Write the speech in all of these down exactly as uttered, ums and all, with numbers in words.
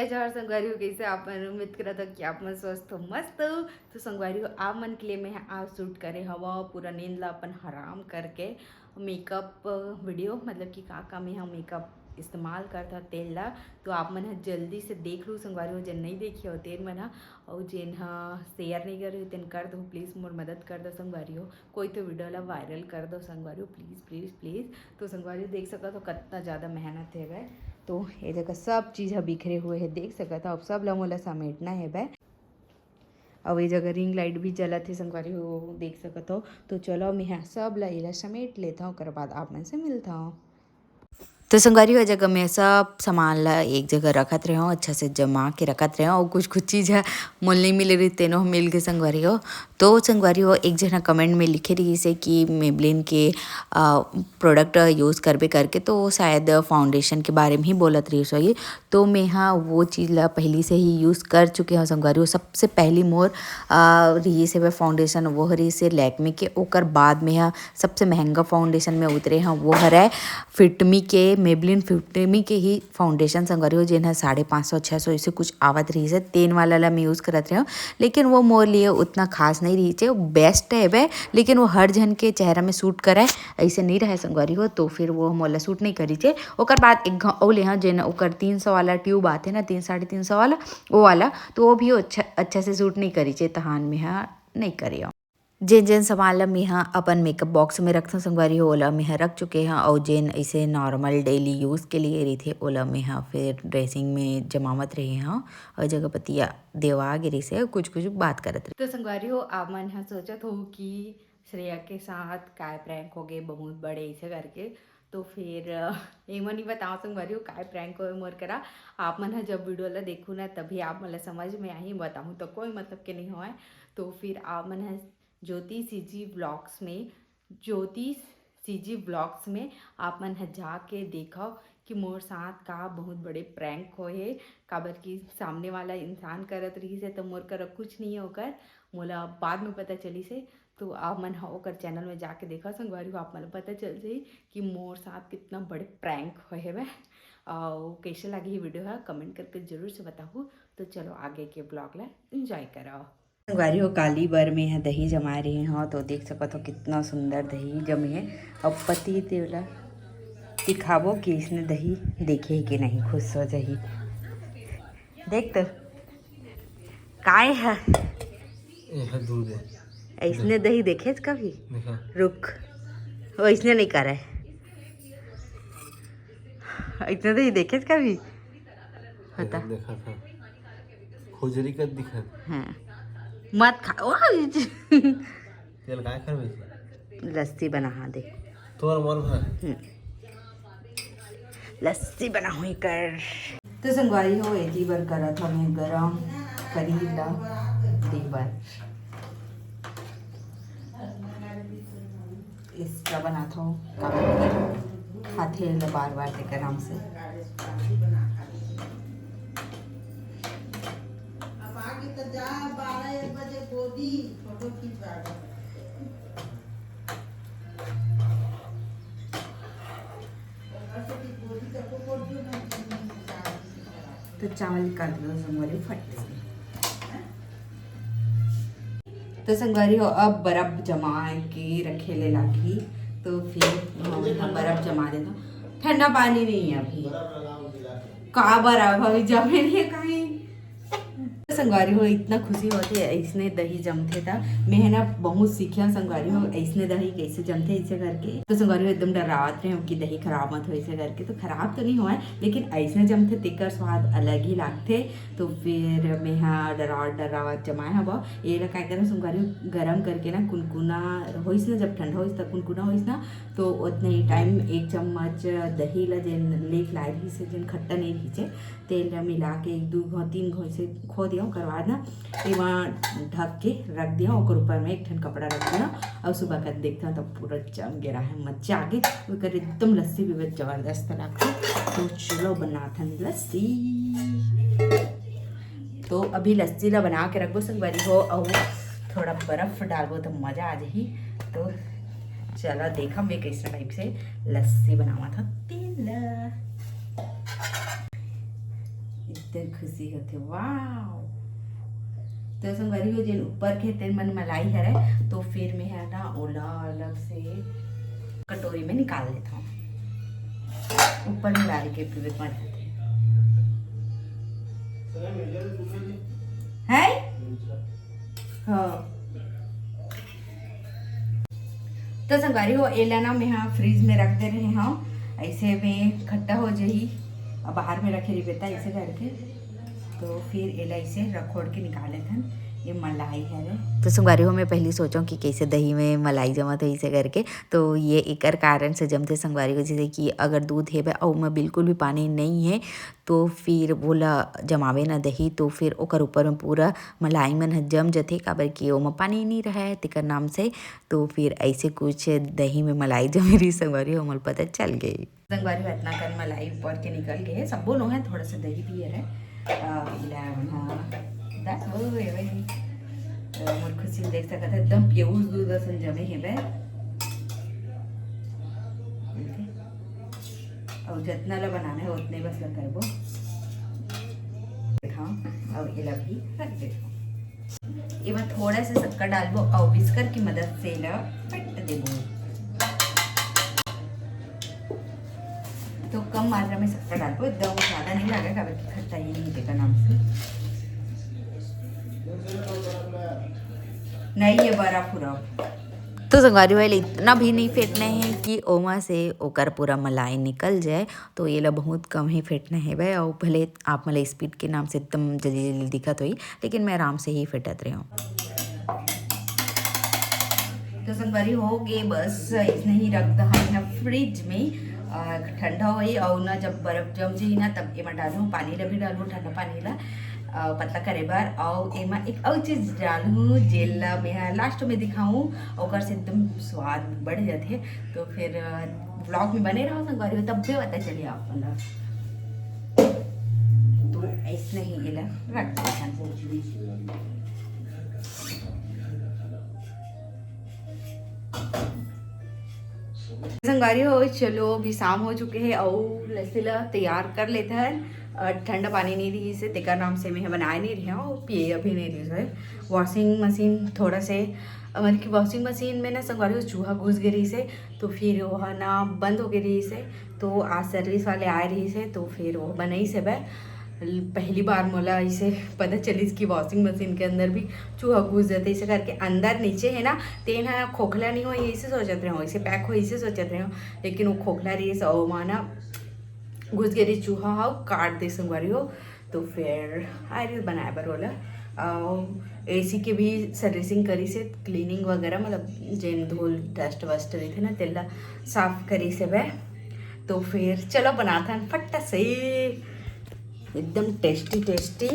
जय जोहार संगवारी हो, कैसे आप मन? उम्मीद करत हो कि आप मन स्वस्थ हो, मस्त हो। तो संगवारी हो, आप मन के लिए मैं आज शूट करे हवा पूरा नींद ला अपन हराम करके मेकअप वीडियो, मतलब कि का का मैं ह मेकअप इस्तेमाल करता तेल ला, तो आप मन ह जल्दी से देख लो संगवारी हो, जेन नहीं देखी हो तेन मन ह, और जेन ह शेयर नहीं करे हो तेन कर दो, प्लीज मोर मदद कर दो संगवारी हो। कोई तो वीडियो ला वायरल कर दो संगवारी हो, प्लीज प्लीज प्लीज। तो संगवारी हो, देख सकत हो कितना ज़्यादा मेहनत है वह। तो ये जगह सब चीज़ ह बिखरे हुए है, देख सकत हो, अब सब ला मोला समेटना है वह। अब ये जगह रिंग लाइट भी जलत है संगवारी हो, देख सकत हो। तो चलो, मैं ह सब ला एला समेट लेता हूँ, ओकर बाद आप मन से मिलता हूँ। तो संगवारी हो, जगह मैं सब सामान ला एक जगह रखत रहे हूँ, अच्छा से जमा के रखत रहे हूँ, और कुछ कुछ चीज़ ह मोल नहीं मिले रही, तेनो मिल गए संगवारी हो। तो संगवारी हो, एक जना कमेंट में लिखे रही से कि मेबलिन के प्रोडक्ट यूज़ करबे करके, तो वो शायद फाउंडेशन के बारे में ही बोलत रही होगी। तो मैं ह वो चीज़ ला पहली से ही यूज़ कर चुके हूँ संगवारी हो। सबसे पहली मोर रही से वह फाउंडेशन, वो रही से लैक्मे के। ओकर बाद में ह सबसे महंगा फाउंडेशन में उतरे हैं, वो हर है फिटमी के, मेबलिन फिटमी के ही फाउंडेशन संगवारी हो, जेन ह साढ़े पाँच सौ छः सौ ऐसे कुछ आवत रही से, तेन वाला ला मैं यूज़ करत रहे हूँ। लेकिन वो मोर लिए उतना खास नहीं रही चे, वो बेस्ट है वह, लेकिन वो हर जन के चेहरा में सूट करे ऐसे नहीं रहे संगवारी हो, तो फिर वो मोला सूट नहीं करी चे। ओकर बाद एक घ- ओ ले हाँ, जेन ओकर तीन सौ वाला ट्यूब आते ना, तीन, साढ़े तीन सौ वाला, वो वाला, तो वो भी अच्छा, अच्छा से सूट नहीं करी चे, तहान में हाँ नहीं करे। जेन जेन सामान ला मैं ह अपन मेकअप बॉक्स में रखथों संगवारी हो, ओला मैं ह रख चुके हँ, और जेन ऐसे नॉर्मल डेली यूज़ के लिए रहिथे, ओला मैं ह फिर ड्रेसिंग में जमावत रहे हँ, और जगह पतिया देवा गे रहिसे, कुछ कुछ बात करत रहे। तो संगवारी हो, आप मन ह सोचत हो कि श्रेया के साथ काय प्रैंक हो गए बहुत बड़े ऐसे करके, तो फिर अ, एमा नहीं बताओ संगवारी हो काय प्रैंक हो मोर करा। आप मन ह जब वीडियो ला देखू ना, तभी आप मन ला समझ में आही, बताऊँ तो कोई मतलब के नहीं होए। तो फिर आप मन ह ज्योति सीजी व्लॉग्स में, ज्योति सीजी व्लॉग्स में आप मन ह जाके देखव कि मोर साथ का बहुत बड़े प्रैंक होए हे, काबर कि सामने वाला इंसान करत रहिस हे, तो मोर करा कुछ नहीं है ओकर, मोला बाद में पता चलिस हे। तो आप मन ह ओकर चैनल में जाके देखव संगवारी हो, आप मन ल पता चल जाही कि मोर साथ कितना बड़े प्रैंक होए हवय। अउ कैसे लगी ये वीडियो है, कमेंट करके जरूर से बताहू। तो चलो आगे के ब्लॉग ला एंजॉय करव। संगवारी हो, काली बर में ह दही जमाए रहे हव, तो देख सकत हो कितना सुंदर दही जमे हे। अब पति तेला दिखाबो कि इसने दही देखे हे कि नहीं, खुश हो जाही। देख तो काय है, ये है दूध है। ऐसने दही देखेच कभी? देखा। रुक, वो ऐसने नहीं करे। ऐसने दही देखेच कभी? होता। देखा था। खुजरी कद दिखत। हाँ। मत खा। ओ, तेल काय करबे? लस्सी बना, हाँ, दे। तोर मोर भर। हम्म। लस्सी बना हुई कर। तो संगवारी हो, एती बर करत हमें गरम पनीर ला दे बर। इसका बनात हो, काबर खाथे ल बार बार तेकर नाम से। अब आगे तो जा, बारह एक बजे गोदी फोटो खींचवा। तो चावल निकाल दो संगवारी फट से। तो संगवारी हो, अब बर्फ जमा के रखे ले लागी, तो फिर हम यहाँ बर्फ जमा देता। ठंडा पानी नहीं है अभी, का बर्फ अभी जमे नहीं है कहीं। तो संगवारी हो, इतना खुशी होथे ऐसने दही जमथे त। मैं है ना बहुत सीखिया संगवारी हो, ऐसने दही कैसे जमथे ऐसे करके। तो संगवारी हो, एकदम डरावत रहे हो कि दही खराब मत हो ऐसे करके, तो खराब तो नहीं होए, लेकिन ऐसने जमथे तेकर स्वाद अलग ही लागथे। तो फिर मैं हा डरावत डरावत जमाए हव। ये ला काय करहूँ संगवारी हो, गरम करके ना कुनकुना होइस ना, जब ठंडा होइस त कुनकुना होइस ना, तो उतने ही टाइम एक चम्मच दही ला जेन लेके लाए रहिस हे, जेन खट्टा नहीं रहिस हे, तेल ला मिला के एक दू घाव, तीन घाव से खो दिया, ओकर बाद ना एमा ढक के रख दिया, ओकर ऊपर में एक ठन कपड़ा रख दिया, और सुबह कर देखता तो पूरा जम गे रहा है, मजा आ गे, ओकर एकदम लस्सी भी बहुत जबरदस्त लगता। तो चलो बनाथन लस्सी। तो अभी लस्सी ला बना के रखबो संगवारी हो, और थोड़ा बर्फ डालबो तो मजा आ जाही। तो चला देखा मैं कैसे टाइप से लस्सी बनावा था तेन ला। इतने खुशी होथे, वाओ। तो संगवारी हो, जेन ऊपर के तेन मन मलाई हरे, तो फिर मैं है ना ओला अलग से कटोरी में निकाल लेता हूँ। ऊपर में डाल के पीबे मजा आथे। है? हाँ। तो संगवारी हो, एला ना मैं हा फ्रिज में रख दे रहे हूँ, ऐसे में खट्टा हो जाही। अब बाहर में रखे रहिबे त ऐसे करके, तो फिर एला ऐसे रखोड़ के निकाल लेथन। ये मलाई हरे। तो संगवारी हो, मैं पहली सोचों कि कैसे दही में मलाई जमत हो ऐसे करके, तो ये एकर कारण से जमथे संगवारी हो। जैसे कि अगर दूध हेबे अउ ओमा बिल्कुल भी पानी नहीं है, तो फिर वोला जमावे ना दही, तो फिर ओकर ऊपर में पूरा मलाई मन ह जम जथे, काबर कि ओमा पानी नहीं रहे तेकर नाम से। तो फिर ऐसे कुछ दही में मलाई जमे रही संगवारी हो, मोला पता चल गई। संगवारी हो, इतना कन मलाई ऊपर के निकल गए, सबो नो है, थोड़ा सा दही भी है। आ, इला, हाँ, बस हो गए भाई। तो मोर खुशी देख सकत है, एकदम pure दूध असन जमे हेबे। अउ जतना ला बनाना है, उतने बस ला करबो। हाँ, अउ एला भी रख देबो। एमा थोड़ा सा शक्कर डालबो अउ whisker की मदद से एला फेंट देबो। तो कम मात्रा में शक्कर डालबो, एकदम ज्यादा नहीं लगे, काबर कि खट्टा ही नहीं देगा नाम से। नहीं, ये बड़ा पूरा। तो संगवारी हो, इतना भी नहीं फेंटना है कि ओमा से ओकर पूरा मलाई निकल जाए। तो ये ला बहुत कम ही फेंटना है भाई, और भले आप मला स्पीड के नाम से एकदम जल्दी जल्दी दिखत होई, लेकिन मैं आराम से ही फेंटत रही हूँ। तो संगवारी हो गए, बस इसने ही रख दहा है फ्रिज में, आ, ठंडा होई और ना जब बर्फ जम जाई ना, तब एमा डालूँ, पानी ला भी डालूँ, ठंडा पानी ला, आ, पतला करे बर। और एमा एक और चीज डालूँ, जेला मैं लास्ट में दिखाऊँ, ओकर से एकदम स्वाद बढ़ जाथे। तो फिर व्लॉग में बने रहो संगवारी हो, तब भी पता चली आप मन ला। तो ऐसने ही एला रख देथन। संगवारी हो, चलो अभी शाम हो चुके हैं और लस्सी ला तैयार कर लेते हैं। अ, ठंडा पानी नहीं रही से, तेकर नाम से मैं बनाए नहीं रही हूँ, पिए अभी नहीं रही है। वॉशिंग मशीन थोड़ा से, अ, मतलब कि वॉशिंग मशीन में ना संगवारी हो चूहा घुस गए रही से, तो फिर वो है ना बंद हो गए रही से। तो आज सर्विस वाले आए रही से, तो फिर वो बनाई से बे पहली बार मोला इसे पता चलिस कि वॉशिंग मशीन के अंदर भी चूहा घुस जाते। इसे करके अंदर नीचे है ना, तेन है खोखला नहीं हो, इसे सोचत रहे हो, इसे पैक हो, इसे सोचत रहे हो, लेकिन वो खोखला रही से, ओ माना घुस गए रही चूहा, हो काट दे संगवारी हो। तो फिर आए रही बनाए बर ओला। और एसी के भी सर्विसिंग करी से, क्लीनिंग वगैरह, मतलब जेन धूल डस्ट वस्ट रही थे ना, तेला साफ करी से बे। तो फिर चलो बनाथन फट्टा से एकदम टेस्टी टेस्टी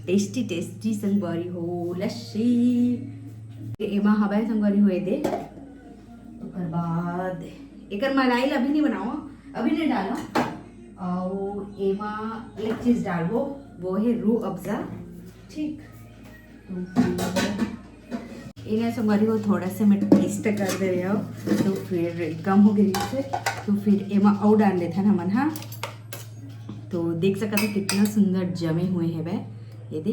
टेस्टी टेस्टी संगवारी हो लस्सी। एमा हवय संगवारी हो एदे। ओकर बाद एकर मलाई ला अभी नहीं बनाओ, अभी नहीं डालो। और एमा एक चीज डालबो, वो है रूह अफ़ज़ा। ठीक, तो इन्हें संगवारी हो थोड़ा से मैं टेस्ट कर दे रहे हो, तो फिर कम हो गई से, तो फिर एमा और डाल लेथन हमन हा। तो देख सकत हो कितना सुंदर जमे हुए हैं बे, ये दे।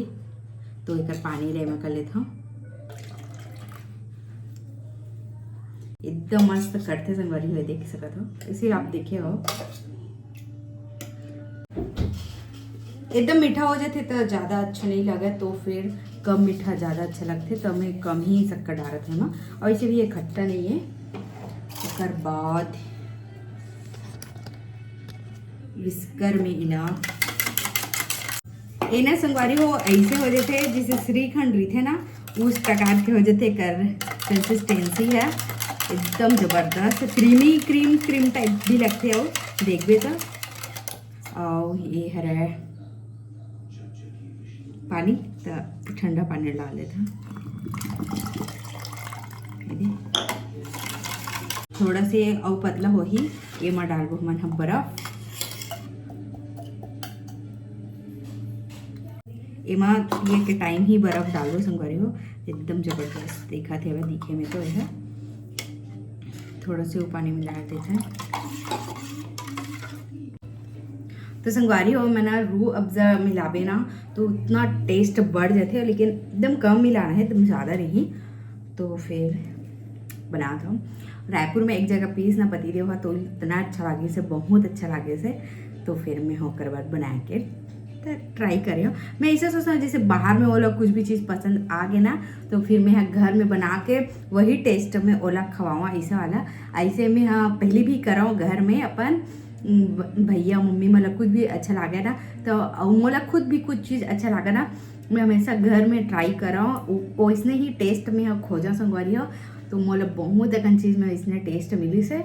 तो एकर पानी ले मैं कर लेता हूँ, एकदम मस्त करथे संगवारी हो, देख सकत हो, इसे आप देखे हो। एकदम मीठा हो जाथे तो ज़्यादा अच्छा नहीं लगे, तो फिर कम मीठा ज़्यादा अच्छा लगथे, तो मैं कम ही शक्कर डालत हूँ ना। और इसे भी ये खट्टा नहीं है। ओकर बाद विस्कर में इला एना संगवारी हो ऐसे हो जाथे, जैसे श्रीखंड रहिथे ना, उस प्रकार के हो जाथे कर कंसिस्टेंसी है। एकदम जबरदस्त क्रीमी, क्रीम क्रीम टाइप भी लगथे। और देखबे तो, और ये हरे पानी, त ठंडा पानी डाल देता। थोड़ा से अउ पतला होही, एमा डालबो हमन ह बर्फ। एमा पिए के टाइम ही बर्फ डालबो संगवारी हो, एकदम जबरदस्त दिखत हे दिखे में। तो एहा थोड़ा से वो पानी में डाल देते हैं। तो संगवारी हो, मैं ना रूह अफ़ज़ा मिलाबे ना, तो उतना टेस्ट बढ़ जाथे, लेकिन एकदम कम मिलाना है, एकदम ज़्यादा नहीं। तो फिर बनात हूँ। रायपुर में एक जगह पीस ना पति देव हा, तो इतना अच्छा लागे से, बहुत अच्छा लागे से। तो फिर मैं ओकर बाद बना के त ट्राई करे हूँ। मैं ऐसे सोचता हूँ, जैसे बाहर में वो लोग कुछ भी चीज़ पसंद आ गए ना, तो फिर मैं घर में बना के वही टेस्ट में ओला खवाऊँ, ऐसा वाला। ऐसे मैं, हाँ, पहले भी कराऊँ घर में अपन, उम, ब-, भैया मम्मी मतलब कुछ भी अच्छा लागे ना, तो अउ मोला खुद भी कुछ चीज़ अच्छा लागे ना, मैं हमेशा घर में ट्राई कराऊँ, उ-, वैसने ही टेस्ट में खोजा संगवारी हो। तो मोला बहुत अकन चीज़ में इसने टेस्ट मिली से।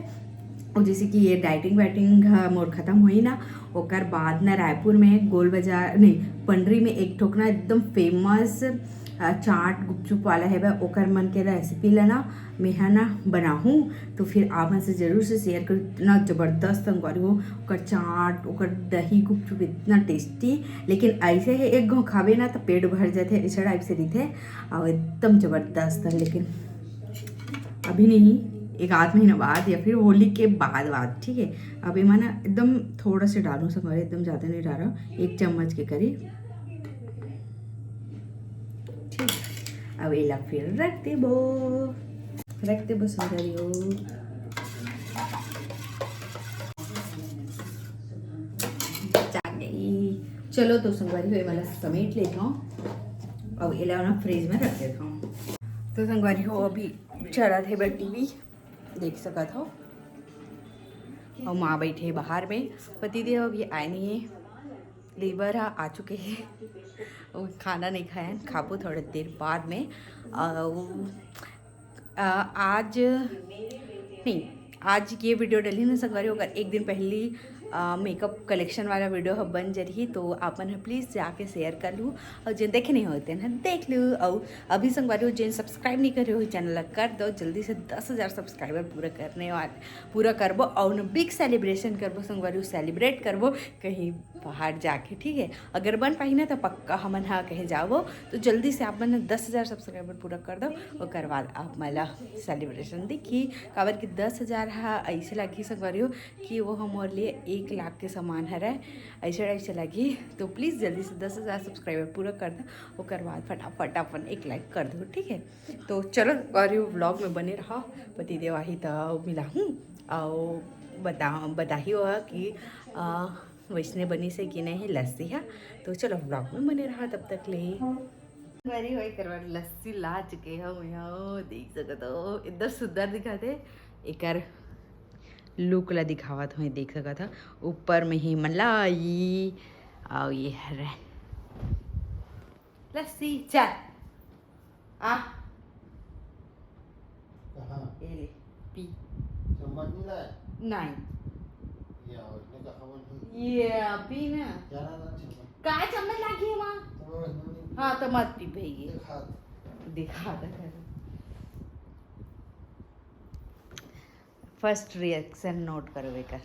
और जैसे कि ये डाइटिंग वाइटिंग ह मोर खत्म हुई ना, ओकर बाद ना रायपुर में गोल बाजार नहीं, पंडरी में एक ठोक ना एकदम फेमस, अ, चाट गुपचुप वाला है बा, ओकर मन के रेसिपी ला ना मैं ह ना बनाहूँ, तो फिर आप मन से जरूर से शेयर करूँ। इतना ज़बरदस्त संगवारी हो, ओकर चाट, ओकर दही गुपचुप इतना टेस्टी। लेकिन ऐसे है, एक घाव खाबे ना तो पेट भर जाथे, ऐसा टाइप से रहिथे, और एकदम ज़बरदस्त है। लेकिन अभी नहीं, एक आध महीना बाद या फिर होली के बाद, बाद, ठीक है। अब एमा ना एकदम थोड़ा से डालूँ संगवारी, एकदम ज़्यादा नहीं डाल रहा, एक चम्मच के करीब। ठीक, अब एला फिर रख देबो, रख देबो संगवारी हो। चलो तो संगवारी हो, एमन ला समेट लेत हूँ, अब एला ना फ्रिज में रख देत हूँ। तो संगवारी हो, अभी चलत हे बा टीवी, देख सकत हो, अउ माँ बैठे हे बाहर में, पतिदेव अभी आए नहीं है, लेबर हा आ चुके हैं, वो खाना नहीं खाए हैं, खाबो थोड़ा देर बाद में। अउ, अ, आज नहीं, आज ये वीडियो डली ना संगवारी, ओकर एक दिन पहली, अ, मेकअप कलेक्शन वाला वीडियो ह बन जरही, तो आप मन ह प्लीज जाके शेयर कर लू, और जिन देखे नहीं होते ना देख लू। और अभी संगवारी हो, जिन सब्सक्राइब नहीं करे हो चैनल ला कर दो, जल्दी से दस हज़ार सब्सक्राइबर पूरा करने वाले, पूरा करबो और न बिग सेलिब्रेशन करबो संगवारी हो, सेलिब्रेट करबो कहीं बाहर जाके, ठीक है। अगर बन पाही ना तो पक्का हमन हा कहीं जाबो, तो जल्दी से आप मन दस हज़ार सब्सक्राइबर पूरा कर दो, ओकर बाद आप मन ला सेलिब्रेशन दिखी। काबर कि दस हज़ार हा ऐसे लागही संगवारी हो कि वो हमर लिए एक लाख के समान हरे, ऐसे टाइप से लागही। तो प्लीज जल्दी से दस हज़ार सब्सक्राइबर पूरा कर दो, ओकर बाद फटाफट अपन एक लाख कर दो, ठीक है। तो चलो, और ये व्लॉग में बने रहा, पतिदेव आही त मिलाहूँ, और बता, बताही हुआ कि, आ, वैसने बनी से कि नहीं लस्सी है। तो चलो, व्लॉग में बने रहा तब तक ले। संगवारी हो, एकर बर लस्सी ला चुके हो, मैं हो, देख सकत हो, इतना सुंदर दिखत हे। एकर लुक ला दिखावत हो, देख सकत हो, ऊपर में ही मलाई, और ये हरे लस्सी, चल। आ। कहाँ? ये ले, पी। चम्मच नहीं लाया? नहीं। ये आओ, इसने कहा वो नहीं। ये पी ना। क्या ना, ना, चम्मच। का चम्मच लागी है माँ? चम्मच नहीं। हाँ, तो मत पी भाई ये। दिखा। दिखा दे। फर्स्ट रिएक्शन नोट करो बेकर।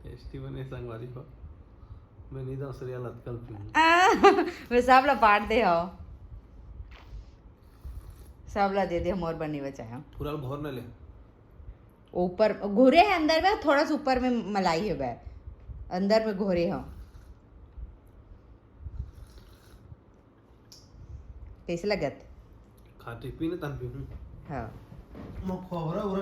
टेस्टी बने संगवारी हो। मैं नहीं दस रियल अतकल पीऊँ। मैं सब ला बांट दे हो। सब ला दे दे, मोर बर नहीं बचाया। पूरा घोर न ले। ऊपर घोरे है, अंदर में थोड़ा सा ऊपर में मलाई है बे। अंदर में घोरे हो। कैसे लगत? खाटी पीने तन पीऊँ। हाँ। मैं खोबरा उरा